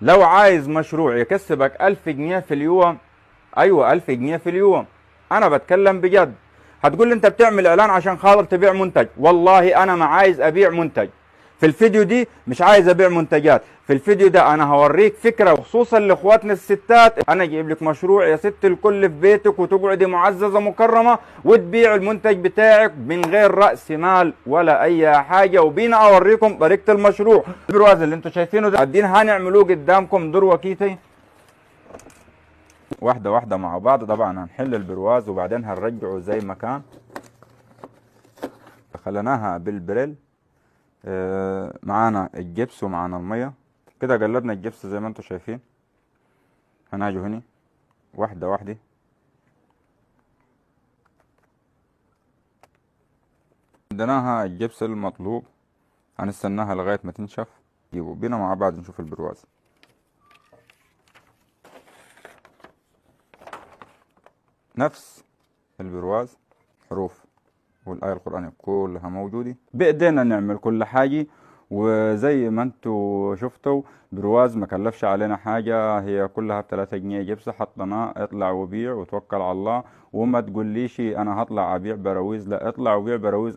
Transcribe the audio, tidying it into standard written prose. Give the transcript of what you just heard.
لو عايز مشروع يكسبك 1000 جنيه في اليوم، ايوه 1000 جنيه في اليوم، انا بتكلم بجد. هتقول لي انت بتعمل اعلان عشان خاطر تبيع منتج، والله انا ما عايز ابيع منتج. في الفيديو دي مش عايز ابيع منتجات، في الفيديو ده انا هوريك فكرة، وخصوصا لاخواتنا الستات. انا جايب لك مشروع يا ست الكل في بيتك، وتقعدي معززة مكرمة وتبيع المنتج بتاعك من غير رأس مال ولا اي حاجة. وبينا اوريكم طريقة المشروع. البرواز اللي انتم شايفينه ده قاعدين هنعملوه قدامكم دروكيتي واحدة واحدة مع بعض. طبعا هنحل البرواز وبعدين هنرجعه زي ما كان. خليناها بالبريل، معانا الجبس ومعانا المية كده. قلبنا الجبس زي ما انتم شايفين. هناجو هني واحدة واحدة. عندناها الجبس المطلوب، هنستناها لغاية ما تنشف. جيبوا بينا مع بعض نشوف البرواز. نفس البرواز، حروف والآية القرآنية كلها موجودة. بإيدينا نعمل كل حاجة، وزي ما انتوا شفتوا برواز ما كلفش علينا حاجة، هي كلها ب3 جنيه جبس حطيناه. اطلع وبيع وتوكل على الله، وما تقوليش انا هطلع ابيع براويز، لا اطلع وبيع براويز.